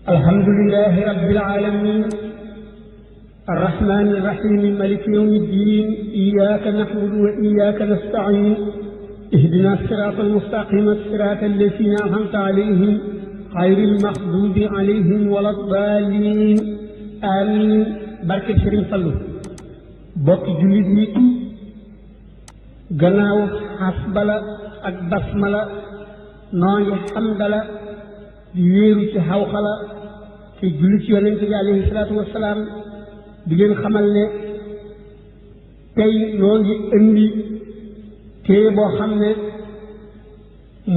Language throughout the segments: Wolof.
الحمد لله رب العالمين الرحمن الرحيم مالك يوم الدين إياك نعبد وإياك نستعين اهدنا الصراط المستقيم صراط الذين أنعمت عليهم غير المغضوب عليهم ولا الضالين آمين barke Sëriñ Fallu bokki jullit yi gannaaw xasbala ak basmala noo ngi xamdala di wéeru ci xawxala te julli ci yonente bi alayhi salaatu wasalaam di leen xamal ne tey noo ngi indi téere boo xam ne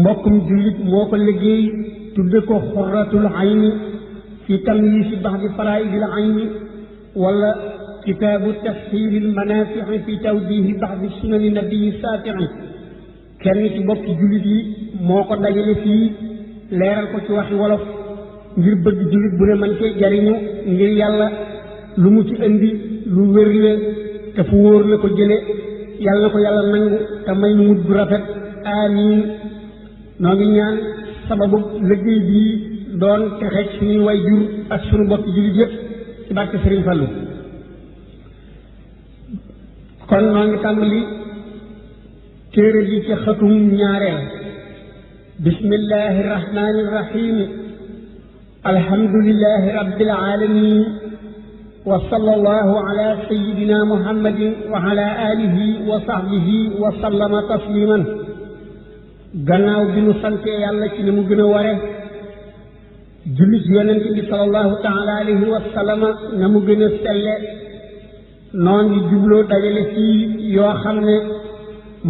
mbokkum jullit moo ko liggéey tudde ko xurratul ayni fi tamyiisi baxdi faraa'idil ayni wala kitaabu tafsiiril manaafi'i fi tawdiihi baxdi sunani nabii saati'i kenn ci bokki jullit yi moo ko dajale fii leeral ko ci waxi wolof ngir bëgg jullit bu ne man cee jariñu ngir yàlla lu mu ci indi lu wér la te fu wóor la ko jële yàlla na ko yàlla nangu te may nu mujj bu rafet amiin noo ngi ñaan sababu liggéey bii doon texe suñuy way jur ak suñu bokki jullit yëpp ci barke Sëriñ Fallu kon noo ngi tàmbali téere bi ci xatum ñaareel bismillahi irrahmani irrahim alhamdulilahi rabbil alamin wa sallallahu ala sayidina muhammadin wa ala alihi wa sahbihi wa sallama tasliman gannaaw bi nu santee yàlla ci ni mu gën a ware julli ci yonent bi sallallahu taala alayhi wa sallama na mu gën a selle noon ngi jubloo dajale fii yoo xam ne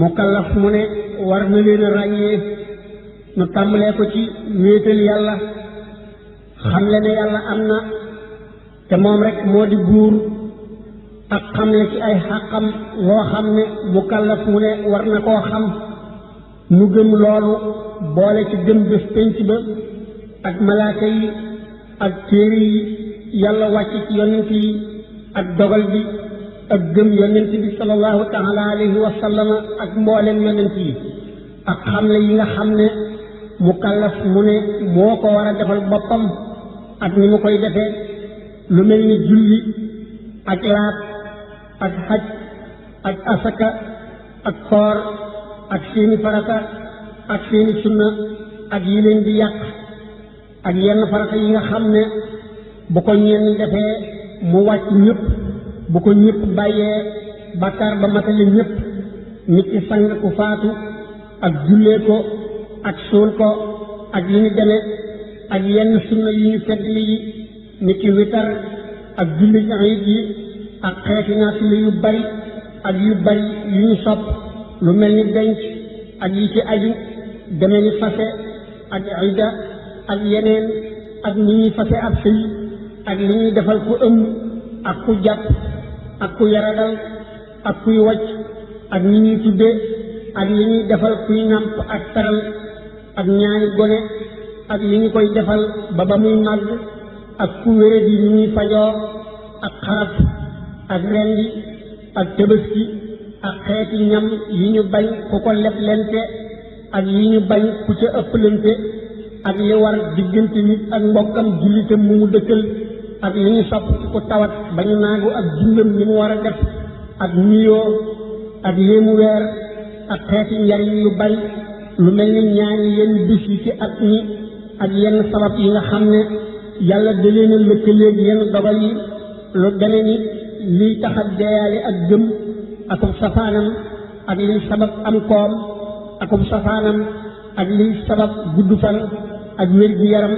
mukallaf mu ne war na leen a ràññee nu tàmbalee ko ci wéetal yàlla xamle ne yàlla am na te moom rek moo di buur ak xamle ci ay xàqam loo xam ne mukallaf mu ne war na koo xam nu gëm loolu boole ci gëm bés pénc ba ak malaaka yi ak téere yi yàlla wàcc ci yonent yi ak dogal bi ak gëm yonent bi sallallahu taala alayhi wa sallama ak mboolem yonent yi ak xamle yi nga xam ne mukallaf mu ne moo ko war a defal boppam ak ni mu koy defee lu mel ni julli ak laat ak xaj ak asaka ak koor ak seeni farata ak seeni sunna ak yi leen di yàq ak yenn farata yi nga xam ne bu ko ñenn defee mu wàcc ñëpp bu ko ñëpp bàyyee bàkkaar ba matale ñëpp nit ki sang ku faatu ak jullee ko ak suul ko ak yi ñu deme ak yenn sunna yi ñu feddli yi nit ki witar ak julli iid yi ak xeeti naafila yu bari ak yu bari yu ñu sopp lu mel ni denc ak yi ci aju deme ni fase ak ida ak yeneen ak ni ñuy fase ab sëy ak li ñuy defal ku ëmb ak ku jàpp ak ku yaradal ak kuy wacc ak ñi ñuy tudde ak li ñuy defal kuy nàmp ak taral ak ñaani gone ak li ñu koy defal ba muy màgg ak ku wéradi yi ñuy fajoo ak xaraf ak rendi ak tëbaski ak xeeti ñam yi ñu bañ ku ko leblente ak yi ñu bañ ku ca ëpplante ak li war diggante nit ak mbokkam jullitam mu dëkkal ak li ñu sopp ci ku tawat ba ñu naagu ak jullam li mu war a def ak nuyoo ak léemu weer ak xeeti njariñ yu bari lu mel ni ñaani yenn bis yi ci at mi ak yenn sabab yi nga xam ne yàlla da leen a lëkkaleeg yenn dogal yi lu deme ni liy tax a deeyaale ak gëm akum safaanam ak liy sabab am koom akum safaanam ak liy sabab gudd fan ak wér-gi-yaram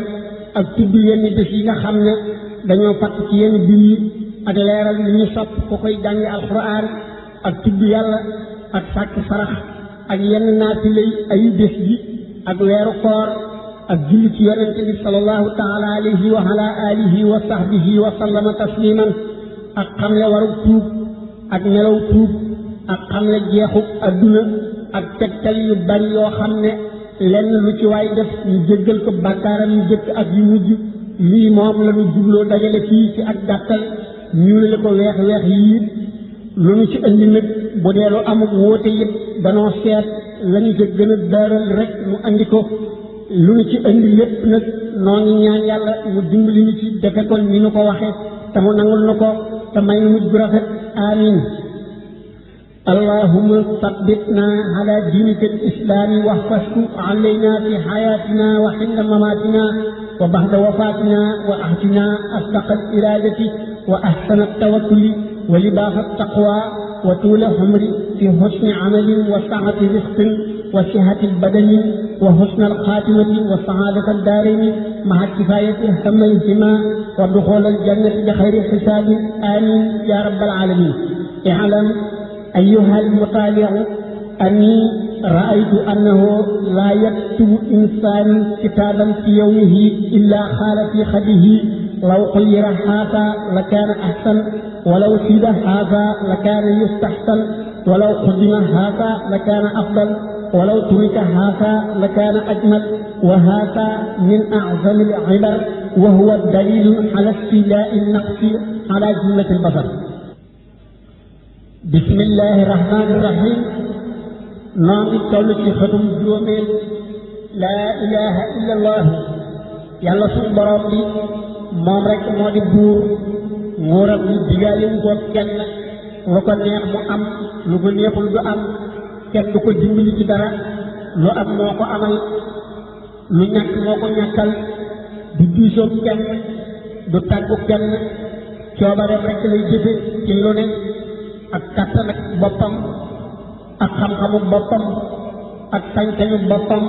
ak tudd yenn bés yi nga xam ne dañoo fàtt ci yenn biir ak leeral li ñu sopp ku koy jàngi alxuraan ak tudd yàlla ak sàkk sarax ak yenn naafilay ayu bés bi ak weeru koor ak julli ci yonente bi sallallahu taala alayhi wa ala alihi wa sahbihi wa sallama tasliman ak xamle waru tuub ak nelaw tuub ak xamle jeexu adduna ak tegtal yu bari yoo xam ne lenn lu ci waay def ñu jéggal ko bàkkaaram yu jëkk ak yu mujj lii moom la ñu jubloo dajale fii ci ak gàttal ñuulale ko weex weex yi lu ñu ci indi nag bu dee lu amuk wóote yëpp danoo seet lañu ca gën a daaral rek mu andi ko lu ñu ci indi lépp nag noo ngi ñaan yàlla mu dimbali ñu ci defe ko ni ñu ko waxe te mu nangul nu ko te may nu mujj bu rafet amin اللهم ثبتنا على دينك الإسلام واحفظه علينا في حياتنا وحين مماتنا وبعد وفاتنا وأهدنا أصدق الإرادة وأحسن التوكل ولباس التقوى وطول عمر في حسن عمل وسعة رزق وصحة البدن وحسن الخاتمة وسعادة الدارين مع كفاية هميهما ودخول الجنة بخير حساب آمين يا رب العالمين. اعلم أيها المطالع أني رأيت أنه لا يكتب إنسان كتابا في يومه إلا خال في خده لو خير هذا لكان أحسن ولو سيب هذا لكان يستحسن ولو قدم هذا لكان أفضل ولو ترك هذا لكان أجمل وهذا من أعظم العبر وهو دليل على استيلاء النقص على جملة البشر. بسم الله الرحمن الرحيم. نعم التولي ختم جومين لا إله إلا الله يلا سن borom bi moom rek moo di buur nguuram bi digaale wu ko kenn lu ko neex mu am lu ko neexul du am kenn du ko dimbali ci dara lu am moo ko amal lu ñàkk moo ko ñàkkal du diisoo kenn du tàggu kenn coobareem rek lay jëfe ci lu ne ak kàttan ak boppam ak xam-xamu boppam ak sañ-sañu boppam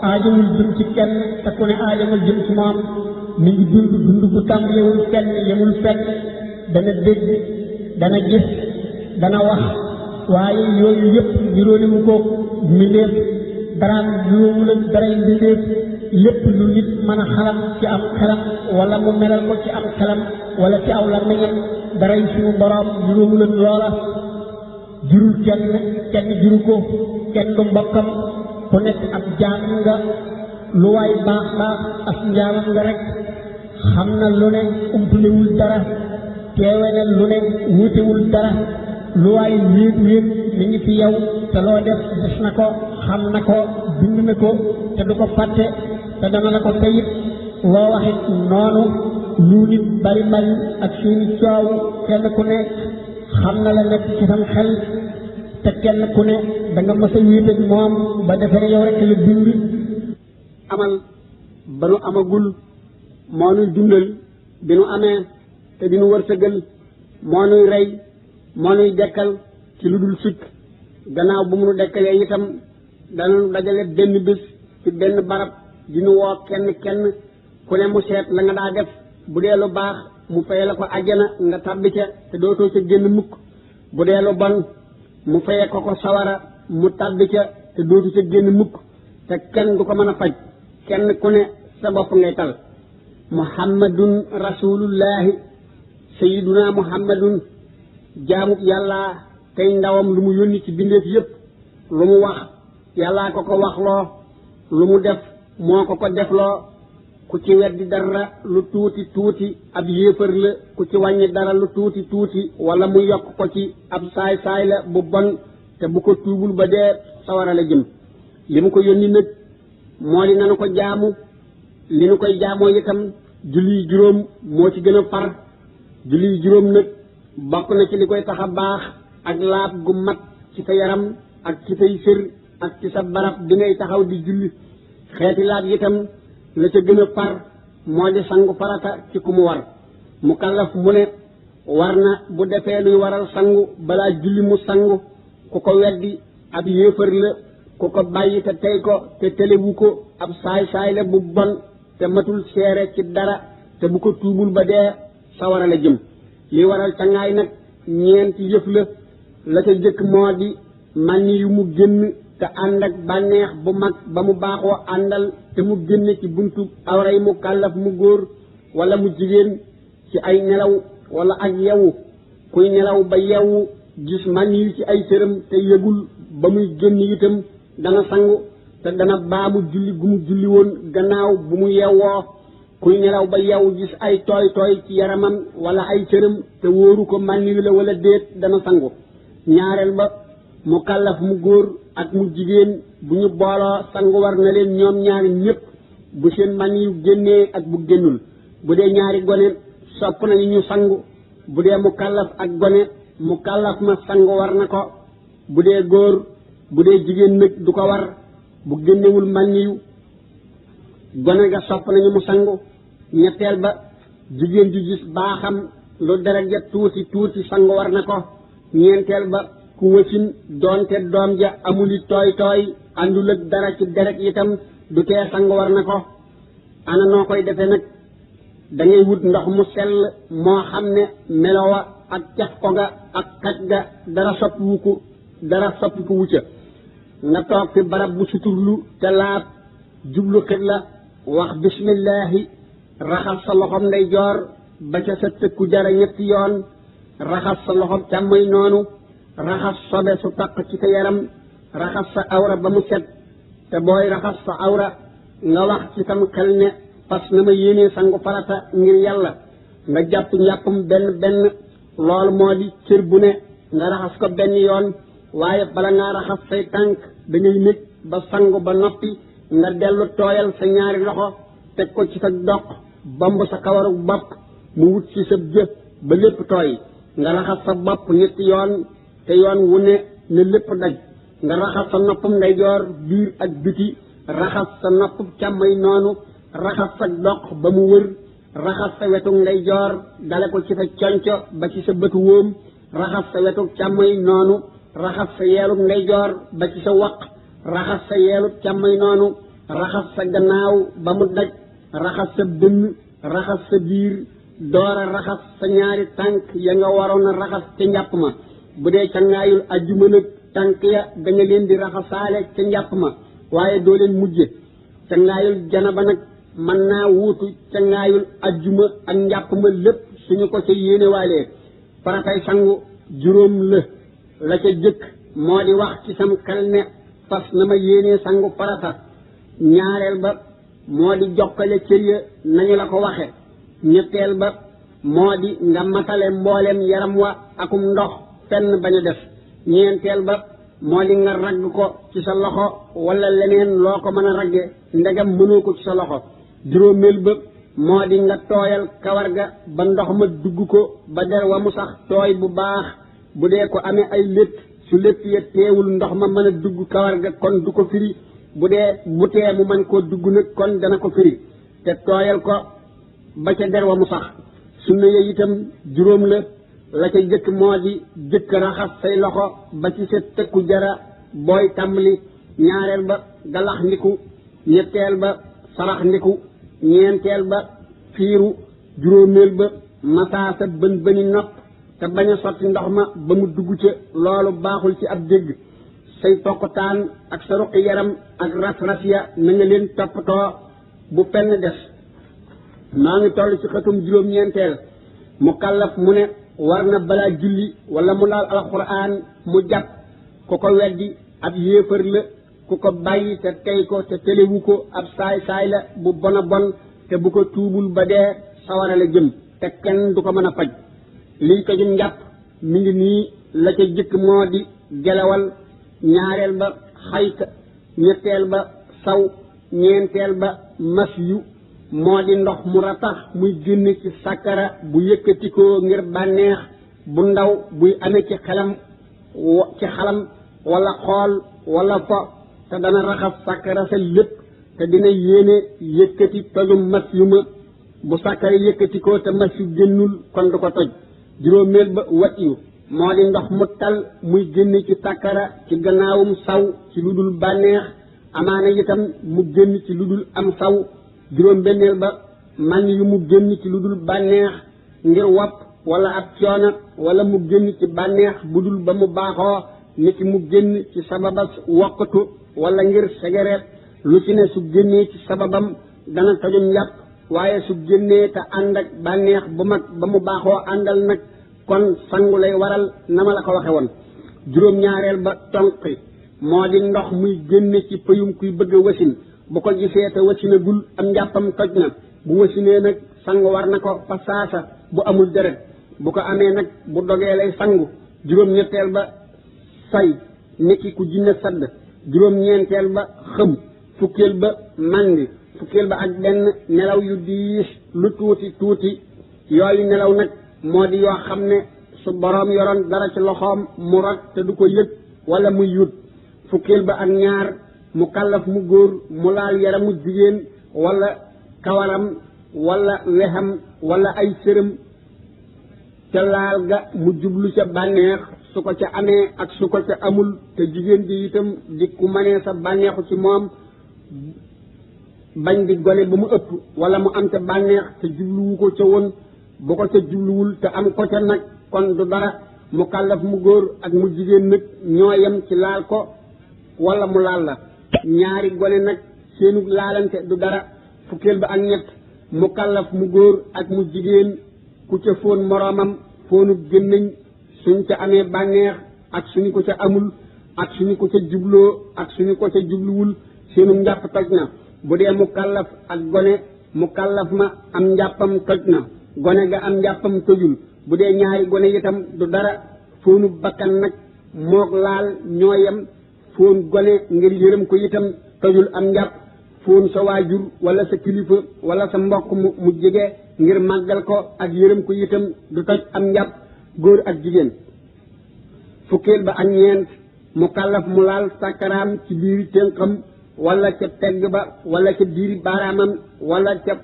aajamul jëm ci kenn te ku ne aajamul jëm ci moom mi ngi dund bu tàmbalewul fenn yemul fenn dana dégg dana gis dana wax waaye yooyu yëpp niroole mu ko mbindéef daraam juróomul ak daray mbindéef lépp lu nit mën a xalam ci am xelam wala mu melal ko ci am xelam wala ci aw làmmiñam daray suñu borom juróomul ak loola jurul kenn juru ko kenn du mbokkam ku nekk ab jaam nga lu waay baax baax ak njaamam nga rek xam na lu ne umpulewul dara teewe na lu ne wuutewul dara lu waay wéet mi ngi fi yow te loo def gis na ko xam na ko bind na ko te du ko fàtte te dana la ko teyit loo waxit noonu lu nit bari bari ak seeni coow kenn ku ne xam na la nekk ci sam xel te kenn ku ne da nga mës a wéet ak moom ba defee ne yow rek la bind amal ba nu amagul moo nuy dundal bi nu amee te di nu wërsëgal moo nuy rey moo nuy dekkal ci lu dul sikk gannaaw bu mu nu dekkalee itam dana nu dajale benn bés ci benn barab di nu woo kenn ku ne mu seet la nga daa def bu dee lu baax mu fay la ko àjjana nga tàbbi ca te dootoo ca génn mukk bu dee lu bon mu faye ko sawara mu tàbbi ca te dootu ca génn mukk te kenn du ko mën a faj kenn ku ne sa bopp ngay tal muhammadun rasulullahi sayyiduna muhammadun jaamub yàlla tey ndawam lu mu yónni ci bindeef yépp lu mu wax yàllaa ko waxloo lu mu def moo ko defloo ku ci weddi dara lu tuuti ab yéefar la ku ci wàññi dara lu tuuti wala mu yokk ko ci ab saay la bu bon te bu ko tuubul ba dee sawara la jëm li mu ko yónni nag moo di nanu ko jaamu li nu koy jaamoo itam julli juróom moo ci gën a far julli juróom nag bokk na ci li koy tax a baax ak laab gu mat ci sa yaram ak ci say sër ak ci sa barab bi ngay taxaw di julli xeeti laab itam la ca gën a far moo di sangu farata ci ku mu war mu kallaf mu ne war na bu defee luy waral sangu balaa julli mu sangu ku ko weddi ab yéefar la ku ko bàyyi te tey ko te telewu ko ab saay la bu bon te matul seere ci dara te bu ko tuubul ba dee sawara la jëm li waral cangaay nag ñeenti yëf la ca jëkk moo di mànni yu mu génn te ànd ak bànneex bu mag ba mu baaxoo àndal te mu génn ci buntu awray mu kàllaf mu góor wala mu jigéen ci ay nelaw wala ak yewu kuy nelaw ba yewu gis mànni yu ci ay cëram te yëgul ba muy génn itam dana sangu te dana baamu julli gu mu julli woon gannaaw bu mu yewwoo kuy nelaw ba yewu gis ay tooy ci yaramam wala ay cëram te wóoru ko mànni yu la wala déet dana sangu ñaareel ba mu kàllaf mu góor ak mu jigéen bu ñu booloo sangu war na leen ñoom ñaari ñëpp bu seen man yu génnee ak bu génnul bu dee ñaari gone sopp nañu ñu sangu bu dee mu kàllaf ak gone mu kàllaf ma sangu war na ko bu dee góor bu dee jigéen nag du ko war bu génnewul man yu gone ga sopp nañu mu sangu ñetteel ba jigéen ju gis baaxam lu deret ja tuuti tuuti sangu war na ko ñeenteel ba ku wësin doonte doom ja amuli tooy tooy àndul ak dara ci deret itam du tee sangu war na ko ana noo koy defe nag da ngay wut ndox mu sell moo xam ne melowa ak caf ko ga ak xaj ga dara soppiku wucca nga toog fi barab bu suturlu te laab jublu xibla wax bismillahi raxas sa loxom ndeyjoor ba ca sa tëkku jara ñetti yoon raxas sa loxom càmmoñ noonu raxas sobe su taq ci sa yaram raxas sa awra ba mu set te booy raxas sa awra nga wax ci sam xel ne fas na ma yéenee sangu farata ngir yàlla nga jàpp njàppum benn loolu moo di cër bu ne nga raxas ko benn yoon waaye bala ngaa raxas say tànk da ngay nekk ba sangu ba noppi nga dellu tooyal sa ñaari loxo teg ko ci sa doq bomb sa kawaru bopp mu wut ci sa jëf ba lépp tooy nga raxas sa bopp ñetti yoon te yoon wu ne lépp daj nga raxas sa noppum ndeyjoor biir ak biti raxas sa noppum càmmoñ noonu raxas sa doq ba mu wër raxas sa wetu ndeyjoor dale ko ci sa conco ba ci sa bëtu wóom raxas sa wetu càmmoñ noonu raxas sa yeelub ndeyjoor ba ci sa waq raxas sa yeelub càmmoñ noonu raxas sa gannaaw ba mu daj raxas sa dënn raxas sa biir doora raxas sa ñaari tànk ya nga waroon a raxas ca njàpp ma bu dee cangaayul ajjuma nag tànk ya da nga leen di raxasaale ca njàpp ma waaye doo leen mujje cangaayul janaba nag mën naa wuutu cangaayul ajjuma ak njàpp ma lépp suñu ko ca yéenewaalee faratay sangu juróom la ca jëkk moo di wax ci sam xel ne fas na ma yéenee sangu farata ñaareel ba moo di jokkale cër ya nañu la ko waxe ñetteel ba moo di nga matale mboolem yaram wa akum ndox fenn bañ a def ñeenteel ba moo di nga ragg ko ci sa loxo wala leneen loo ko mën a ragge ndegam mënoo ko ci sa loxo juróomeel ba moo di nga tooyal kawar ga ba ndox ma dugg ko ba der wa mu sax tooy bu baax bu dee ko amee ay létt su létt ya teewul ndox ma mën a dugg kawar ga kon du ko firi bu dee bu tee mu mën koo dugg nag kon dana ko firi te tooyal ko ba ca der wa mu sax sunna ya itam juróom la ca jëkk moo di jëkk raxas say loxo ba ci sa tëkku jara booy tàmbali ñaareel ba galax ndiku ñetteel ba sarax ndiku ñeenteel ba fiiru juróomeel ba masaa sa bëni nopp te bañ a sotti ndox ma ba mu dugg ca loolu baaxul ci ab dégg say poqtaan ak sa ruqi yaram ak ras-ras ya na nga leen toppatoo bu fenn des maa ngi toll ci xëtum juróom-ñeenteel mu kàllaf mu ne war na balaa julli wala mu laal alxuraan mu jàpp ku ko weddi ab yéefar la ku ko bàyyi te tey ko te telewu ko ab saay la bu bona bon te bu ko tuubul ba dee sawara la jëm te kenn du ko mën a faj liy ko jëm njàpp mi ngi nii la ca jëkk moo di gelawal ñaareel ba xayta ñetteel ba saw ñeenteel ba mas yu moo di ndox mu ratax muy génn ci sàkkara bu yëkkatikoo ngir bànneex bu ndaw buy amee ci xalam wala xool wala fo te dana raxas sàkkara sa lépp te dina yéene yëkkati tojum mas yu ma bu sàkkara yëkkatikoo te mas yu génnul kon du ko toj juróomeel ba wat yu moo di ndox mu tal muy génn ci sàkkara ci gannaawum saw ci lu dul bànneex amaana itam mu génn ci lu dul am saw juróom benneel ba man yu mu génn ci lu dul bànneex ngir wopp wala ab coono wala mu génn ci bànneex bu dul ba mu baaxoo niki mu génn ci sababas wokkatu wala ngir segereet lu ci ne su génnee ci sababam dana tojum njàpp waaye su génnee te ànd ak bànneex bu mag ba mu baaxoo àndal nag kon sangu lay waral na ma la ko waxe woon juróom-ñaareel ba tonqi moo di ndox muy génne ci pëyum kuy bëgg a wasin bu ko gisee te wasinagul am njàppam toj na bu wasinee nag sangu war na ko fa saasa bu amul deret bu ko amee nag bu dogee lay sangu juróom-ñetteel ba say niki ku jinne sadd juróom-ñeenteel ba xëm fukkeel ba màndi fukkeel ba ak benn nelaw yu diis lu tuuti tuuti yooyu nelaw nag moo di yoo xam ne su boroom yoroon dara ci loxoom mu rot te du ko yëg wala muy yut fukkeel ba ak ñaar mu kàllaf mu góor mu laal yaramu jigéen wala kawaram wala wexam wala ay sërëm ca laal ga mu jublu ca bànneex su ko ca amee ak su ko ca amul te jigéen ji itam di ku mënee sa bànneexu ci moom bañ di gone ba mu ëpp wala mu am ca bànneex te jubluwu ko ca woon bu ko ca jubluwul te am ko ca nag kon du dara mu kàllaf mu góor ak mu jigéen nag ñoo yem ci laal ko wala mu laal la ñaari gone nag seenu laalante du dara fukkeel ba ak ñett mu kàllaf mu góor ak mu jigéen ku ca fóon moroomam fóonu gémmiñ suñ ca amee bànneex ak suñu ko ca amul ak suñu ko ca jubloo ak suñu ko ca jubluwul seenu njàpp toj na bu dee mu kàllaf ak gone mu kàllaf ma am njàppam toj na gone ga am njàppam tojul bu dee ñaari gone itam du dara fóonu bakkan nag moog laal ñoo yem fóon gone ngir yërëm ko itam tojul am njàpp fóon sa waajur wala sa kilifa wala sa mbokk mu jege ngir màggal ko ak yërëm ko itam du toj am njàpp góor ak jigéen fukkeel ba ak ñeent mu kàllaf mu laal sàkkaraam ci biiri tënkam wala ca pegg ba wala ca biiri baaraamam wala ca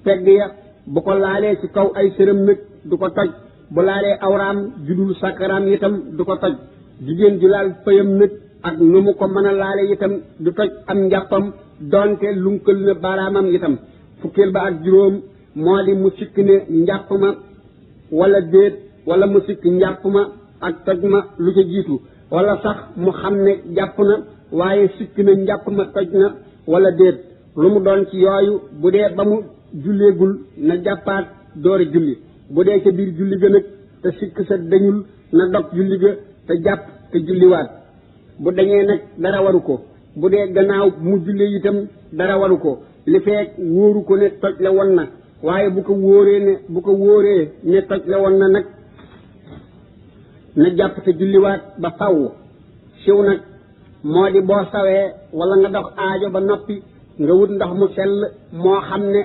pegg ya bu ko laalee ci kaw ay sërëm nag du ko toj bu laalee awraam judul sàkkaraam itam du ko toj jigéen ju laal pëyam nag ak nu mu ko mën a laale itam du toj am njàppam doonte lunkal na baaraamam itam fukkeel ba ak juróom moo di mu sikk ne njàpp ma wala déet wala mu sikk njàpp ma ak toj ma lu ca jiitu wala sax mu xam ne jàpp na waaye sikk na njàpp ma toj na wala déet lu mu doon ci yooyu bu dee ba mu julleegul na jàppaat doore julli bu dee ca biir julli ga nag te sikk sa dañul na dog julli ga te jàpp te julliwaat bu dañee nag dara waru ko bu dee gannaaw mu jullee itam dara waru ko li feek wóoru ko ne toj la woon na waaye bu ko wóoree ne toj la woon na nag na jàpp te julliwaat ba faw siw nag moo di boo sawee wala nga dox aajo ba noppi nga wut ndox mu sell moo xam ne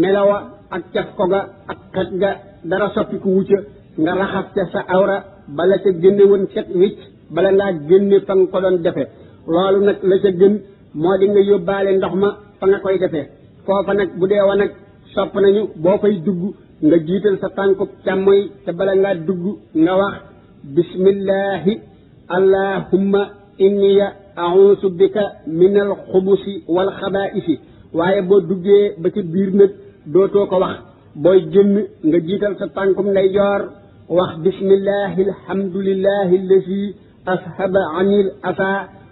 melawa ak caf ko ga ak xet ga dara soppi ku wucca nga raxas ca sa awra bala ca génne woon set wicc bala ngaa génne fa nga ko doon defe loolu nag la ca gën moo di nga yóbbaale ndox ma fa nga koy defee foofa nag bu dee wa nag sopp nañu boo fay dugg nga jiital sa tànkub càmmoy te bala ngaa dugg nga wax bismillahi allahumma inniya a'uusu bika min al xubusi wal xabaa'isi waaye boo duggee ba ca biir nag dootoo ko wax booy génn nga jiital sa tànkum ndeyjoor wax bismillahi alhamdulillahi allazi ashaba anil asa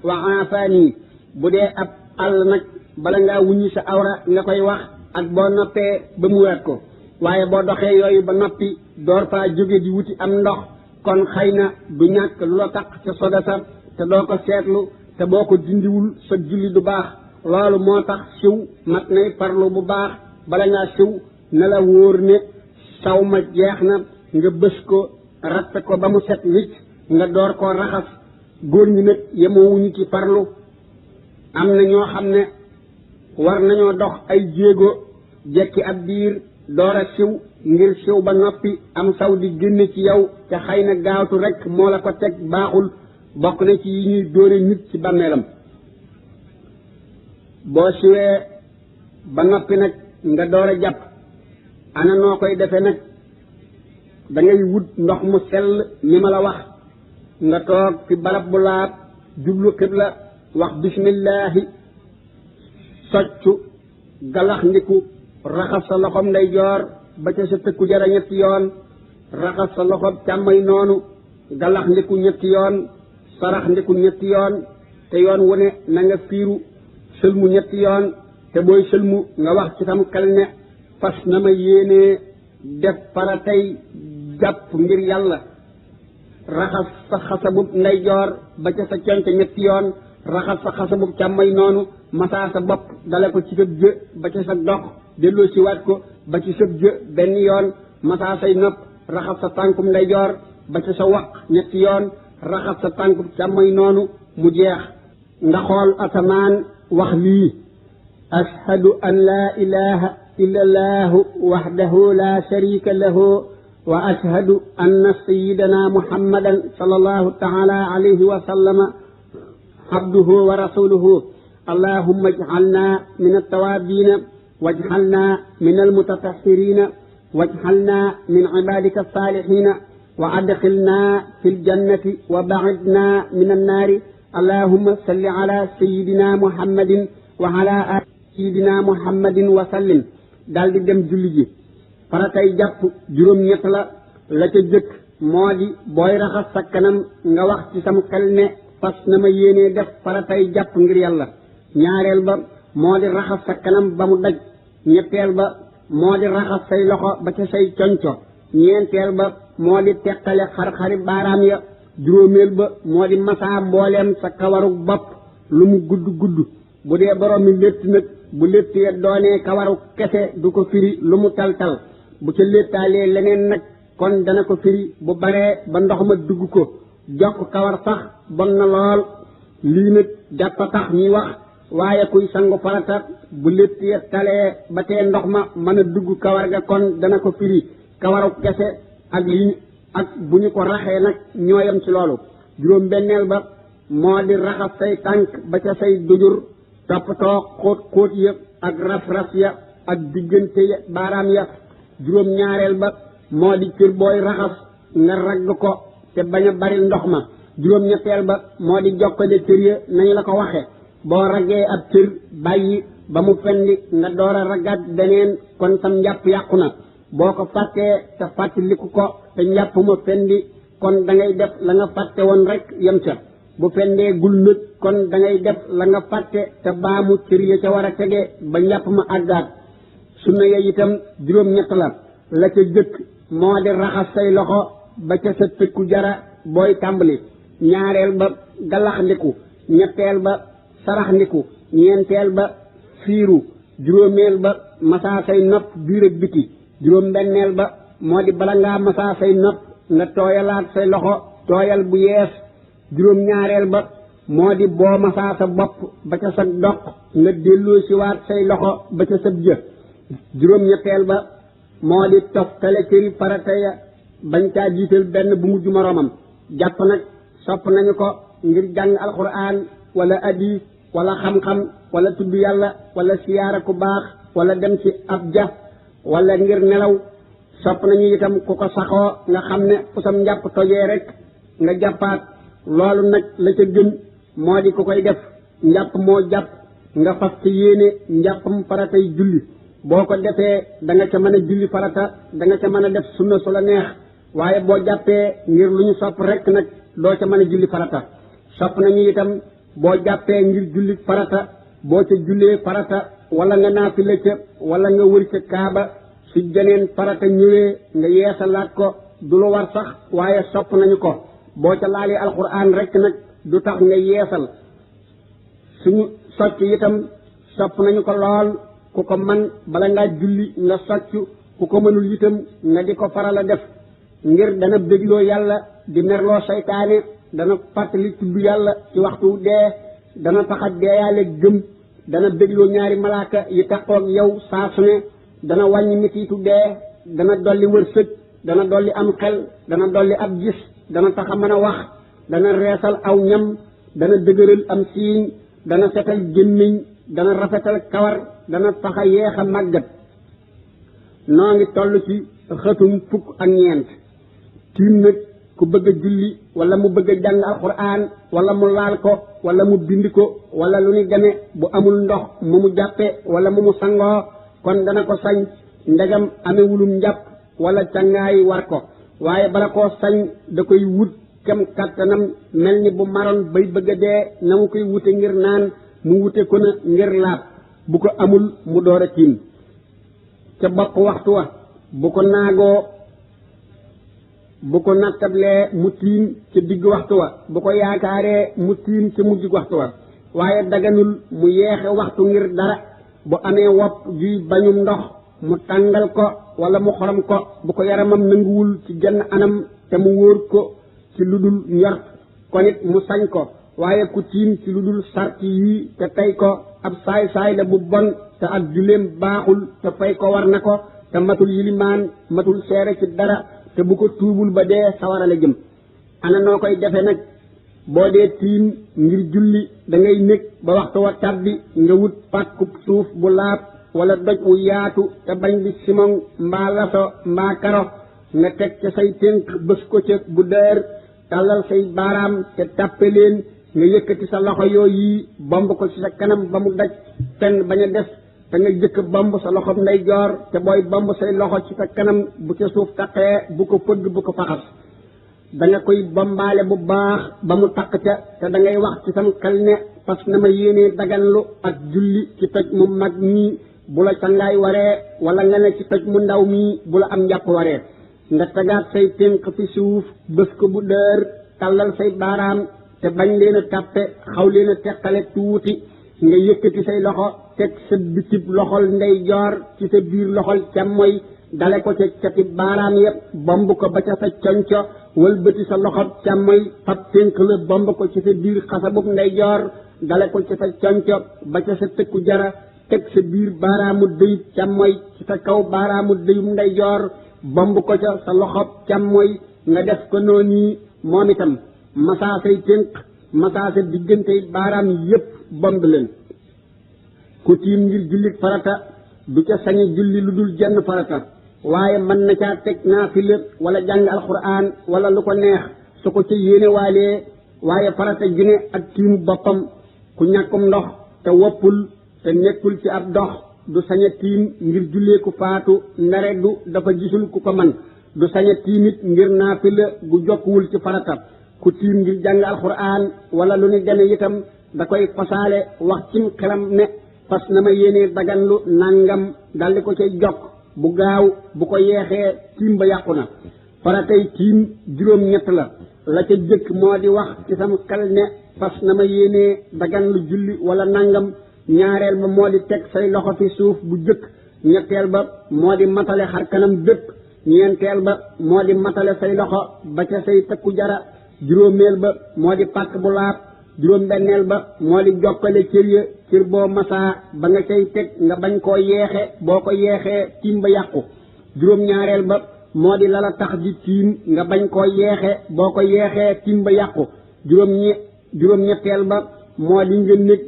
wa aafani bu dee ab àll nag bala ngaa wuññi sa awra nga koy wax ak boo noppee ba mu waat ko waaye boo doxee yooyu ba noppi door faa jóge di wuti am ndox kon xëy na du ñàkk lu la taq ca soda sa te doo ko seetlu te boo ko dindiwul sa julli du baax loolu moo tax siw mat nay parlu bu baax bala ngaa siw na la wóor ne saw ma jeex na nga bës ko ratte ko ba mu set wicc nga door koo raxas góor ñi nag yemoowuñu ci parlu am na ñoo xam ne war nañoo dox ay jéego jekki ab diir door a siw ngir siw ba noppi am saw di génne ci yow te xëy na gaawtu rek moo la ko teg baaxul bokk na ci yi ñuy dóore nit ci bàmmeelam boo siwee ba noppi nag nga door a jàpp ana noo koy defe nag da ngay wut ndox mu sell mi ma la wax nga toog fi barab bu laab jublu xibla wax bismillahi soccu galax ndiku raxas sa loxom ndeyjoor ba ca sa tëkku jara ñetti yoon raxas sa loxom càmmoñ noonu galax ndiku ñetti yoon sarax ndiku ñetti yoon te yoon wu ne na nga fiiru sëlmu ñetti yoon te booy sëlmu nga wax ci tam xel ne fas na ma yéenee def faratay jàpp ngir yàlla raxas sa xasabub ndeyjoor ba ca sa conc ñetti yoon raxas sa xasabub càmmoñ noonu masaa sa bopp dale ko ci sëb jë ba ca sa dox delloo ci waat ko ba ci sëb jë benn yoon masaa say nopp raxas sa tànkum ndeyjoor ba ca sa waq ñetti yoon raxas sa tànkum càmmoñ noonu mu jeex nga xool asamaan wax lii ashhadu an laa ilaha illa allahu wahdahu la sharika lahu wa ashhadu anna sayyidana muhammadan sallallahu ta'ala alayhi wa sallama abduhu wa rasuluhu allahumma ij'alna min at-tawabina waj'alna min al-mutatahhirina waj'alna min ibadika as-salihina wa adkhilna fil jannati wa ba'idna min an-nari allahumma salli ala sayyidina muhammadin wa ala ali sayyidina muhammadin wa sallim daldi dem julli ji faratay jàpp juróom-ñett la ca jëkk moo di booy raxas sa kanam nga wax ci sam xel ne fas na ma yéenee def faratay jàpp ngir yàlla ñaareel ba moo di raxas sa kanam ba mu daj ñetteel ba moo di raxas say loxo ba ca say conco ñeenteel ba moo di teqale xar-xari baaraam ya juróomeel ba moo di masaa mbooleem sa kawaru bopp lu mu gudd gudd bu dee borom mi létt nag bu létt ya doonee kawaru kese du ko firi lu mu tal-tal bu ca léttaalee leneen nag kon dana ko firi bu baree ba ndox ma dugg ko jokk kawar sax bon na lool lii nag jàppa tax ñuy wax waaye kuy sangu farata bu létt ya talee ba tee ndox ma mën a dugg kawar ga kon dana ko firi kawaru kese ak lii ak bu ñu ko raxee nag ñooyam ci loolu juróom benneel ba moo di raxas say tànk ba ca say dujur toppatoo xóot ya ak ras ya ak diggante ya baaraam ya juróom ñaareel ba moo di cër booy raxas nga ragg ko te bañ a bari ndox ma juróom ñetteel ba moo di jokkale cër ya nañu la ko waxe boo raggee ab cër bàyyi ba mu fendi nga door a raggaat beneen kon sam njàpp yàqu na boo ko fàttee te fàttaliku ko te njàpp ma fendi kon da ngay def la nga fàtte woon rek yem ca bu fendee gul nag kon da ngay def la nga fàtte te baamu cër ya ca war a tege ba njàpp ma àggaat sunna ya itam juróom-ñett la ca jëkk moo di raxas say loxo ba ca sa tëkku jara booy tàmbali ñaareel ba galax ndiku ñetteel ba sarax ndiku ñeenteel ba fiiru juróomeel ba masaa say nopp biir ak biti juróom benneel ba moo di bala ngaa masaa say nopp nga tooyalaat say loxo tooyal bu yees juróom ñaareel ba moo di boo masaa sa bopp ba ca sa doq nga delloo si waat say loxo ba ca sab jë juróom ñetteel ba moo di toftale cëri farata ya bañ caa jiital benn bu mujj moroomam jàpp nag sopp nañu ko ngir jàng alxuraan wala hadiis wala xam-xam wala tudd yàlla wala siyaara ku baax wala dem ci ab ja wala ngir nelaw sopp nañu itam ku ko saxoo nga xam ne fu sam njàpp tojee rek nga jàppaat loolu nag la ca gën moo di ku koy def njàpp moo jàpp nga fas ci yéene njàppam faratay julli boo ko defee da nga ca mën a julli farata da nga ca mën a def sunna su la neex waaye boo jàppee ngir lu ñu sopp rek nag doo ca mën a julli farata sopp nañu itam boo jàppee ngir julli farata boo ca jullee farata wala nga naafila ca wala nga wër ca kaaba su jeneen farata ñëwee nga yeesalaat ko du lu war sax waaye sopp nañu ko boo ca laalee alxuraan rek nag du tax nga yeesal suñu socc itam sopp nañu ko lool ku ko man bala ngaa julli nga socc ku ko mënul itam nga di ko faral a def ngir dana bégloo yàlla di merloo saytaane dana fàttali tudd yàlla ci waxtu dee dana tax a deeyaale gëm dana bégloo ñaari malaaka yi taxoog yow saa su ne dana wàññi metiitu dee dana dolli wërsëg dana dolli am xel dana dolli ab gis dana tax a mën a wax dana reesal aw ñam dana dëgëral am siiñ dana setal gémmiñ dana rafetal kawar dana tax a yeex a màggat noo ngi toll ci xëtum fukk ak ñeent tiim nag ku bëgg a julli wala mu bëgg a jàng alxuraan wala mu laal ko wala mu bind ko wala lu ni deme bu amul ndox mu mu jàppe wala mu mu sangoo kon dana ko sañ ndegam amewulum njàpp wala cangaay war ko waaye bala koo sañ da koy wut kem kàttanam mel ni bu maroon bay bëgg a dee na mu koy wute ngir naan mu wute ko na ngir laab bu ko amul mu door a tiim ca bopp waxtu wa bu ko naagoo bu ko nattablee mu tiim ca digg waxtu wa bu ko yaakaaree mu tiim ca mujj waxtu wa waaye daganul mu yeexe waxtu ngir dara bu amee wopp juy bañum ndox mu tàngal ko wala mu xorom ko bu ko yaramam nanguwul ci genn anam te mu wóor ko ci lu dul njort kon it mu sañ ko waaye ku tiim ci lu dul sart yii te tey ko ab saay-saay la bu bon te ak julleem baaxul te fay ko war na ko te matul yilimaan matul seere ci dara te bu ko tuubul ba dee sawara la jëm. ana noo koy defe nag boo dee tiim ngir julli da ngay nekk ba waxtu wa tàbbi nga wut pàkkub suuf bu laab wala doj wu yaatu te bañ bi simon mbaa laso mbaa karo nga teg ca say tënk bës ko ca bu dër tàllal say baaraam te tàppe leen nga yëkkati sa loxo yooyu bomb ko ci sa kanam ba mu daj fenn bañ a des te nga jëkk bomb sa loxo ndeyjoor te booy bomb say loxo ci sa kanam bu ca suuf taqee bu ko fëgg bu ko faxas da nga koy bombaale bu baax ba mu taq ca te da ngay wax ci sam xel ne fas na ma yéenee daganlu ak julli ci toj mu mag mii bu la cangaay waree wala nga ne ci toj mu ndaw mii bu la am njàpp waree nga tegaat say tënk fi suuf bës ko bu dër tàllal say baaraam te bañ leen a tàppe xaw leen a teqale tuuti nga yëkkati say loxo teg sa bitib loxol ndeyjoor ci sa biir loxol càmmoy dale ko ca cati baaraam yëpp bomb ko ba ca sa conco wëlbati sa loxo càmmoy fab tënk la bomb ko ci sa biir xasabub ndeyjoor dale ko ca sa conco ba ca sa tëkku jara teg sa biir baaraamu dëyub càmmoy ci sa kaw baaraamu dëyub ndeyjoor bomb ko ca sa loxo càmmoy nga def ko noonu moom itam masaa say tënk masaa sa diggante baaraam yépp bomb leen ku tiim ngir jullit farata du ca sañi julli lu dul jenn farata waaye mën na caa teg naafila wala jàng alxuraan wala lu ko neex su ko ca yéene waalee waaye farata june ak tiimu boppam ku ñàkkum ndox te woppul te nekkul ci ab dox du saña tiim ngir jullee ku faatu ndare du dafa gisul ku ko man du saña tiimit ngir naafila gu jokkuwul ci farata ku tiim ngir jàng alxuraan wala lu ni deme itam da koy fasaale wax cim xelam ne fas na ma yéenee daganlu nangam daldi ko cay jokk bu gaaw bu ko yeexee tiim ba yàqu na faratay tiim juróom-ñett la ca jëkk moo di wax ci sam xel ne fas na ma yéenee daganlu julli wala nangam ñaareel ba moo di teg say loxo fi suuf bu jëkk ñetteel ba moo di matale xar kanam bépp ñeenteel ba moo di matale say loxo ba ca say takku jara juróomeel ba moo di pàkk bu laab juróom benneel ba moo di jokkale cër ya cër boo masaa ba nga cay teg nga bañ koo yeexe boo ko yeexee tiim ba yàqu juróom ñaareel ba moo di lala tax di tiim nga bañ koo yeexe boo ko yeexee tiim ba yàqu juróom ñetteel ba moo di nga nekk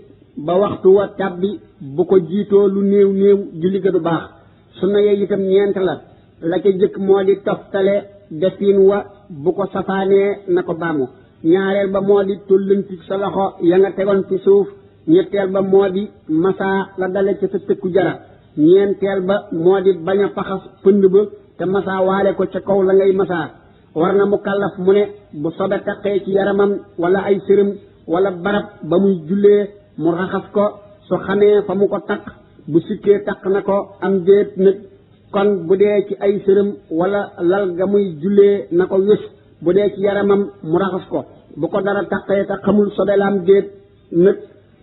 ba waxtu wa tàbbi bu ko jiitoo lu néew néew julli ga du baax sunna yee itam ñeent la ca jëkk moo di toftale defin wa bu ko safaanee na ko baamu ñaareel ba moo di tollanti sa loxo ya nga tegoon ci suuf ñetteel ba moo di masaa la dale ci sa tëkku jara ñeenteel ba moo di bañ a faxas pënd ba te masaa waale ko ca kaw la ngay masaa war na mu kàllaf mu ne bu sobe taqee ci yaramam wala ay sërëm wala barab ba muy jullee mu raxas ko su xamee fa mu ko taq bu sikkee taq na ko am déet nag kon bu dee ci ay sërëm wala lal ga muy jullee na ko wés bu dee ci yaramam mu raxas ko bu ko dara taqee te xamul sobe la am déet nag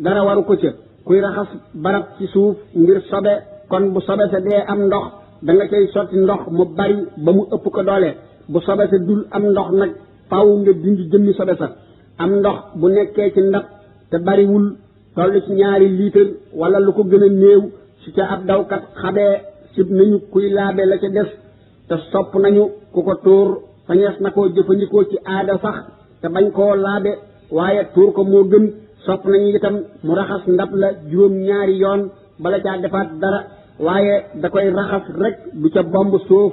dara waru ko ca kuy raxas barab ci suuf ngir sobe kon bu sobe sa dee am ndox da nga cay sotti ndox mu bari ba mu ëpp ko doole bu sobe sa dul am ndox nag faaw nga dindi jëmmi sobe sa am ndox bu nekkee ci ndab te bariwul toll ci 2 litre wala lu ko gën a néew su ca ab dawkat xabee sib nañu kuy laabe la ca des te sopp nañu ku ko tuur fañees na koo jëfandikoo ci aada sax te bañ koo laabe waaye tuur ko moo gën sopp nañu itam mu raxas ndab la 2 yoon bala caa defaat dara waaye da koy raxas rek du ca bomb suuf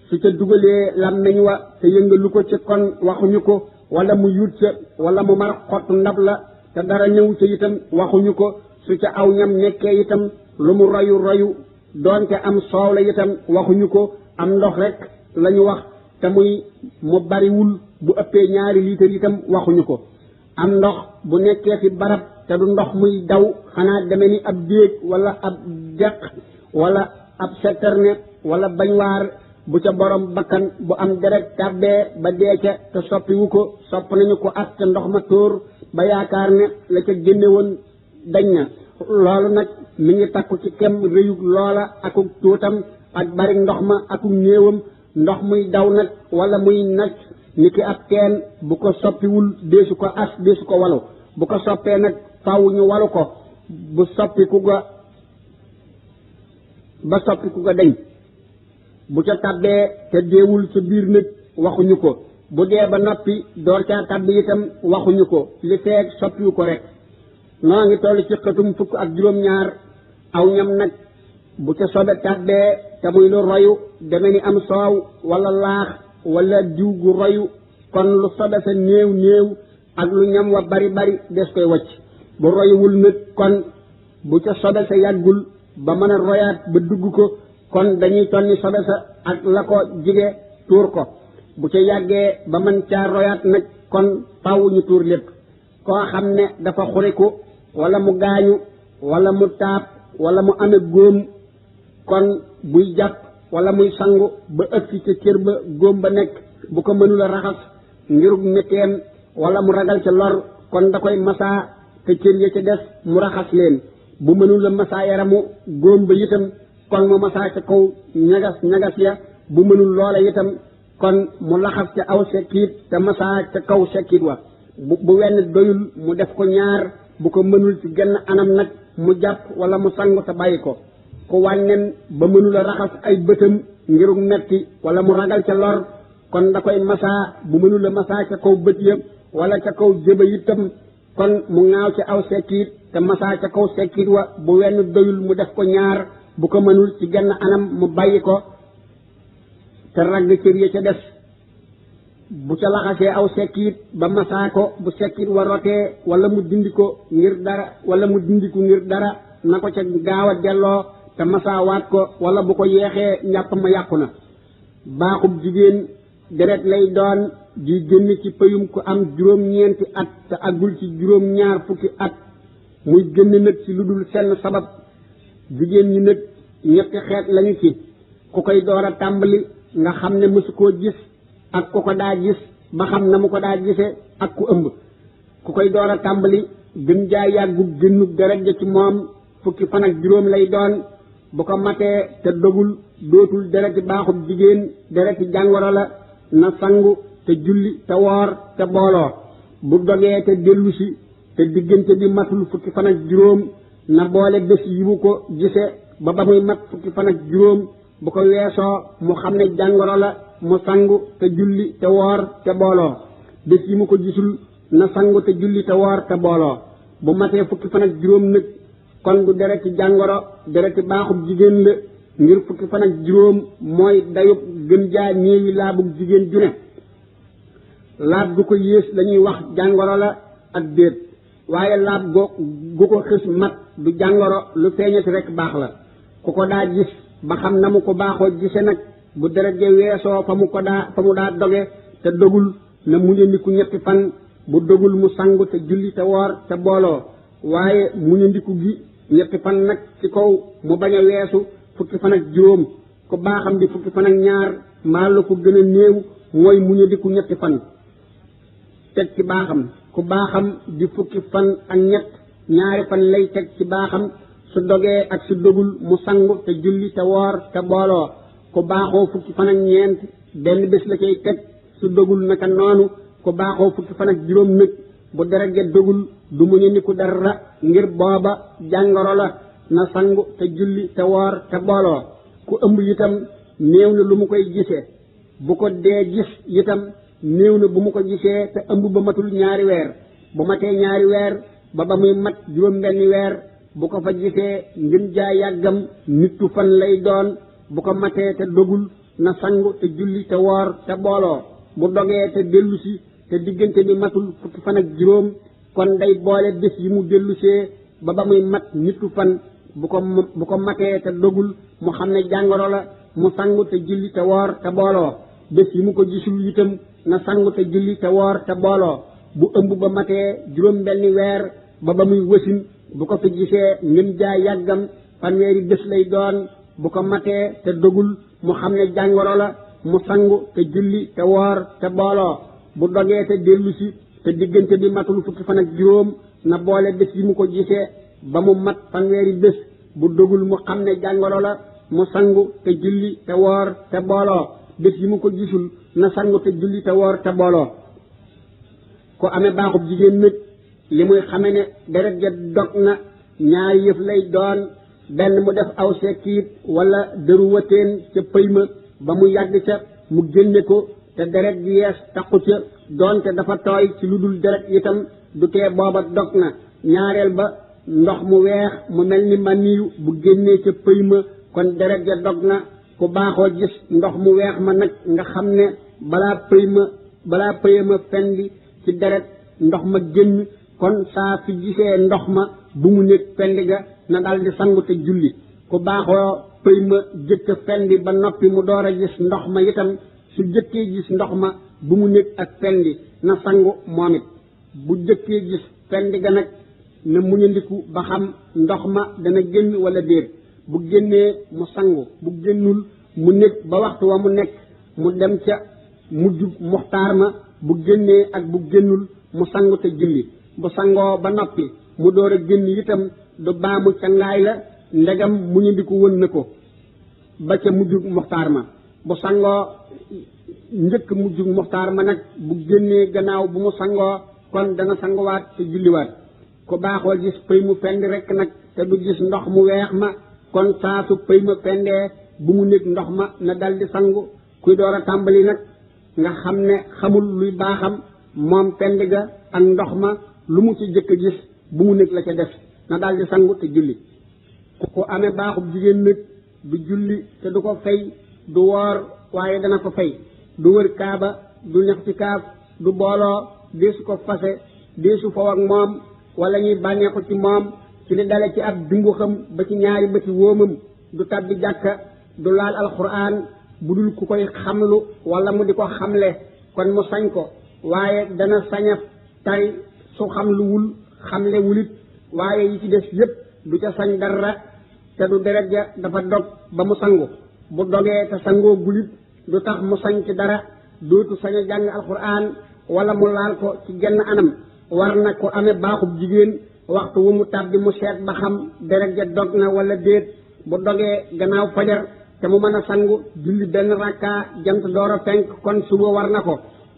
su ca dugalee làmmiñ wa te yëngalu ko ci kon waxuñu ko wala mu yut ca wala mu mar xottu ndab la te dara ñëw ca itam waxuñu ko su ca aw ñam nekkee itam lu mu royu doonte am soow la itam waxuñu ko am ndox rek lañu wax te muy mu bariwul bu ëppee 2 litre itam waxuñu ko am ndox bu nekkee fi barab te du ndox muy daw xanaa deme ni ab déeg wala ab deq wala ab citerne wala bañwaar bu ca borom bakkan bu am deret tàbbee ba dee ca te soppiwu ko sopp nañu ko as ca ndox ma tóor ba yaakaar ne la ca génne woon dañ na loolu nag mi ngi takku ci kem réyug loola akuk tuutam ak bari ndox ma akuk néewam ndox muy daw nag wala muy nag ni ki ab teen bu ko soppiwul deesu ko as deesu ko walu bu ko soppee nag faaw ñu walu ko bu soppiku ga ba soppiku ga dañ bu ca tàbbee te deewul ca biir nag waxuñu ko bu dee ba noppi door caa tàbbi itam waxuñu ko li feeg soppiwu ko rek noo ngi toll ci xëtum fukk ak juróom-ñaar aw ñam nag bu ca sobe tàbbee te muy lu royu deme ni am soow wala laax wala diw gu royu kon lu sobe sa néew néew ak lu ñam wa bari bari des koy wacc bu royuwul nag kon bu ca sobe sa yàggul ba mën a royaat ba dugg ko kon dañuy tonni sobe sa ak la ko jige tuur ko bu ca yàggee ba mën caa royaat nag kon faaw ñu tuur lépp koo xam ne dafa xuriku wala mu gaañu wala mu taab wala mu amee góom kon buy jàpp wala muy sangu ba ëgsi ca cër ba góom ba nekk bu ko mënula raxas ngirug metteem wala mu ragal ca lor kon da koy masaa te cër ya ca des mu raxas leen bu mënula masaa yaramu góom ba itam kon mu masaa ca kaw ñagas ya bu mënul loola itam kon mu laxas ca aw sekkiit te masaa ca kaw sekkiit wa bu wenn doyul mu def ko ñaar bu ko mënul ci genn anam nag mu jàpp wala mu sangu te bàyyi ko ku wàññen ba mënula raxas ay bëtam ngirug metti wala mu ragal ca lor kon da koy masaa bu mënula masaa ca kaw bët ya wala ca kaw jëba itam kon mu ŋaaw ci aw sekkiit te masaa ca kaw sekkiit wa bu wenn doyul mu def ko ñaar bu ko mënul ci genn anam mu bàyyi ko te ragg cër ya ca des bu ca laxasee aw sekkiit ba masaa ko bu sekkiit wa rotee wala mu dindi ko ngir dara wala mu dindiku ngir dara na ko ca gaaw a delloo te masaa waat ko wala bu ko yeexee njàpp ma yàqu na baaxub jigéen deret lay doon di génn ci pëyum ku am juróom-ñeenti at te àggul ci juróom-ñaar fukki at muy génn nag ci lu dul senn sabab jigéen ñi nag ñetti xeet lañu ci ku koy door a tàmbali nga xam ne mësu koo gis ak ku ko daa gis ba xam na mu ko daa gise ak ku ëmb ku koy door a tàmbali gën jaa yàggu génnub deret ja ci moom fukki fan ak juróom lay doon bu ko matee te dogul dootul dereti baaxub jigéen dereti jàngoro la na sangu te julli te woor te booloo bu dogee te dellusi te diggante bi matul fukki fan ak juróom na boole bés yi mu ko gise ba muy mat fukki fan ak juróom bu ko weesoo mu xam ne jàngoro la mu sangu te julli te woor te booloo bés yi mu ko gisul na sangu te julli te woor te booloo bu matee fukki fan ak juróom nag kon du dereti jàngoro dereti baaxub jigéen la ngir fukki fan ak juróom mooy dayub gën jaa ñeewi laabug jigéen ju ne laab gu ko yées lañuy wax jàngoro la ak déet waaye laab gu ko xës mat du jàngoro lu feeñati rek baax la ku ko daa gis ba xam na mu ko baaxoo gise nag bu deret ja weesoo fa mu daa doge te dogul na muñandiku ñetti fan bu dogul mu sangu te julli te woor te booloo waaye muñandiku gi ñetti fan nag ci kaw mu bañ a weesu fukki fan ak juróom ku baaxam di fukki fan ak ñaar mbaa la ko gën a néew mooy muñandiku ñetti fan teg ci baaxam ku baaxam di fukki fan ak ñett ñaari fan lay teg ci baaxam su dogee ak su dogul mu sangu te julli te woor te booloo ku baaxoo fukki fan ak ñeent benn bés la cay teg su dogul naka noonu ku baaxoo fukki fan ak juróom nag bu deret ja dogul du muñandiku dara ngir booba jàngoro la na sangu te julli te woor te booloo ku ëmb itam néew na lu mu koy gisee bu ko dee gis itam néew na bu mu ko gisee te ëmb ba matul ñaari weer bu matee ñaari weer ba muy mat juróom-benni weer bu ko fa gisee ngën jaa yàggam nittu fan lay doon bu ko matee te dogul na sangu te julli te woor te booloo bu dogee te dellusi te diggante bi matul fukki fan ak juróom kon day boole bés yi mu dellusee ba muy mat nittu fan bu ko matee te dogul mu xam ne jàngoro la mu sangu te julli te woor te booloo bés yi mu ko gisul itam na sangu te julli te woor te booloo bu ëmb ba matee juróom-benni weer ba muy wësin bu ko fi gisee ngën jaa yàggam fanweeri bés lay doon bu ko matee te dogul mu xam ne jàngoro la mu sangu te julli te woor te booloo bu dogee te dellusi te diggante bi matul fukki fan ak juróom na boole bés yi mu ko gisee ba mu mat fanweeri bés bu dogul mu xam ne jàngoro la mu sangu te julli te woor te booloo bés yi mu ko gisul na sangu te julli te woor te booloo ko amee baaxub jigéen nag li muy xame ne deret ja dog na ñaari yëf lay doon benn mu def aw sekkiit wala dëru wateen ca pëy ma ba mu yàgg ca mu génne ko te deret gi yees taqu ca doonte dafa tooy ci lu dul deret itam du tee booba dog na ñaareel ba ndox mu weex mu mel ni maniyu bu génnee ca pëy ma kon deret ja dog na ku baaxoo gis ndox mu weex ma nag nga xam ne balaa pëy ma fendi ci deret ndox ma génn kon saa fi gisee ndox ma bu mu nekk fendi ga na daldi sangu te julli ku baaxoo pëy ma jëkk fendi ba noppi mu door a gis ndox ma itam su jëkkee gis ndox ma bu mu nekk ak fendi na sangu moom it bu jëkkee gis fendi ga nag na muñandiku ba xam ndox ma dana génn wala déet bu génnee mu sangu bu génnul mu nekk ba waxtu wa mu nekk mu dem ca mujjub muxtaar ma bu génnee ak bu génnul mu sangu te julli bu sangoo ba noppi mu door a génn itam du baamu cangaay la ndegam muñandiku wën na ko ba ca mujjub muxtaar ma bu sangoo njëkk mujjub muxtaar ma nag bu génnee gannaaw bu mu sangoo kon dana sanguwaat te julliwaat ku baaxoo gis pëy mu fend rekk nag te du gis ndox mu weex ma kon saa su pëy ma fendee bu mu nekk ndox ma na daldi sangu kuy door a tàmbali nag nga xam ne xamul luy baaxam moom fend ga ak ndox ma lu mu ci jëkk a gis bu mu nekk la ca def na daldi sangu te julli ku amee baaxub jigéen nag du julli te du ko fay du woor waaye dana ko fay du wër kaaba du ñax ci kaaf du booloo deesu ko fase deesu faw ak moom wala ñuy bànneexu ci moom ci li dale ci ab dungu xam ba ci ñaari ba ci wóomam du tabbi jàkka du laal alxuraan bu dul ku koy xamlu wala mu di ko xamle kon mu sañ ko waaye dana saña tari su xamluwul xamle wulit waaye yi ci des yépp du ca sañ dara te du deret ja dafa dog ba mu sangu bu dogee te sangoo gulit du tax mu sañ ci dara dootu sañ a jàng alxuraan wala mu laal ko ci genn anam war na ko amee baaxub jigéen waxtu wu mu tàbbi mu seet ba xam deret ja dog na wala déet bu dogee gannaaw fajar te mu mën a sangu julli benn rakka jant door a fenk kon suba war na ko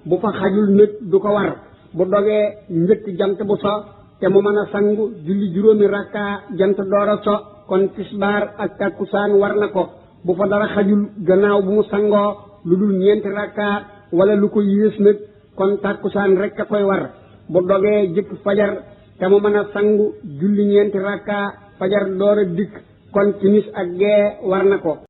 bu fa xajul nag du ko war bu dogee njëkk jant bu so te mu mën a sangu julli juróomi rakka jant door a so kon tisbaar ak takkusaan war na ko bu fa dara xajul gannaaw bu mu sangoo lu dul ñeenti rakka wala lu ko yées nag kon takkusaan rek a koy war bu dogee jëkk fajar te mu mën a sangu julli ñeenti rakka fajar door a dikk kon timis ak gee war na ko